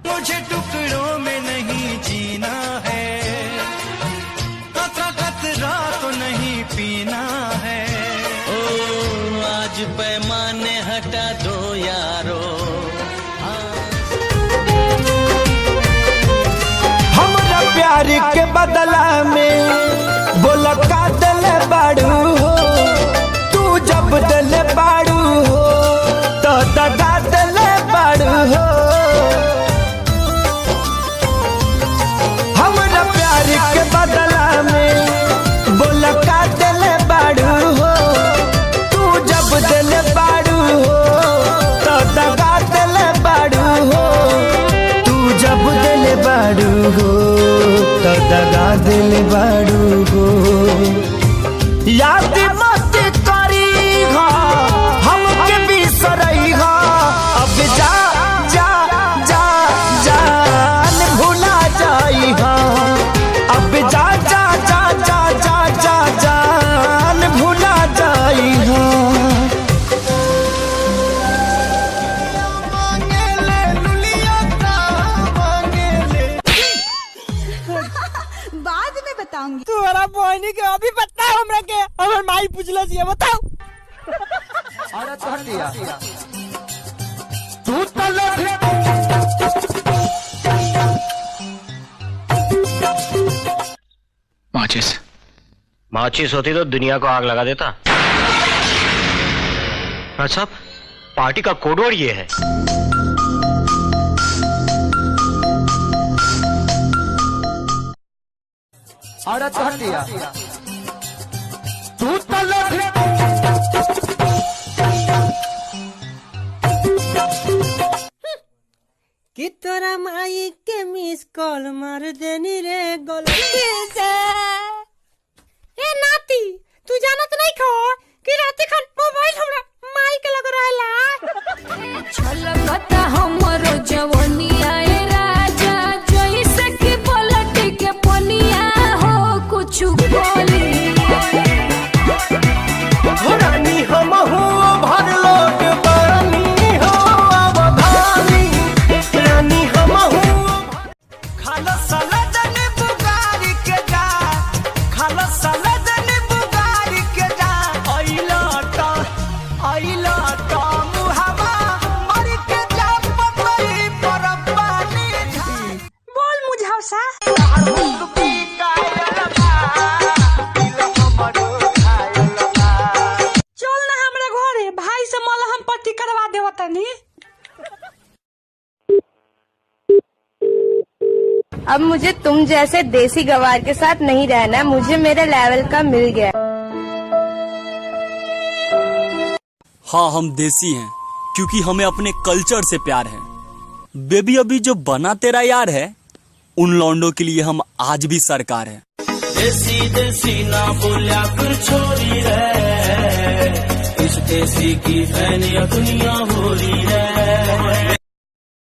मुझे टुकड़ों में नहीं जीना है, कतरा कतरा तो नहीं पीना है। ओ आज पैमाने हटा दो यारो। हमरा प्यार के बदला में बोला का दिल बाड़ू हो, तू जब दिल बाड़ू हो तो दगा दिल बाड़ू हो। हमरा प्यार के बदला में बोला का दिल बाड़ू हो, तू जब दिल बाड़ू हो तो दगा दिल बाड़ू हो, तू जब दिल बाड़ू हो तो दगा दिल बाड़ू हो। याद मत करी हा, हमके बिसरई हा, अब जा जा जा जान भुला जाई हा, अब जा जा जा जा जा जा जान भुला जाई हा। बाद में बताऊंगी। तोरा बहनी के अभी बताओ हमरा के, हमर माई पूछला छी बताओ। तू तो माचिस। माचिस होती तो दुनिया को आग लगा देता। राज साहब, पार्टी का कोडवर्ड ये है। तू तो कि तोरा माई के मिस कॉल मार देनी रे गलती से। ए नाती, तू जानत नहीं खो कि रात खान मोबाइल हमरा माई के लग रहेला। छलकता हमरो जवनिया ए राजा, जइसे कि पलट के पनिया हो कुछ बोली। रानी हम हो भर लोट बानी हो अवधानी, रानी हम हो खालो सलदन बुगारी के जा, खालो सलदन बुगारी के जा, अइला ता अइला ता मुहावा मर के जा पतई पर पानी बोल मुझावसा। चल ना हमरा घरे, भाई से मलहम पट्टी करवा देव तनी। अब मुझे तुम जैसे देसी गवार के साथ नहीं रहना, मुझे मेरे लेवल का मिल गया। हाँ, हम देसी हैं क्योंकि हमें अपने कल्चर से प्यार है। बेबी अभी जो बना तेरा यार है, उन लौंडों के लिए हम आज भी सरकार है। देसी देसी ना बोलिया कर छोरी रे, इस देसी की फैन या दुनिया हो रही है।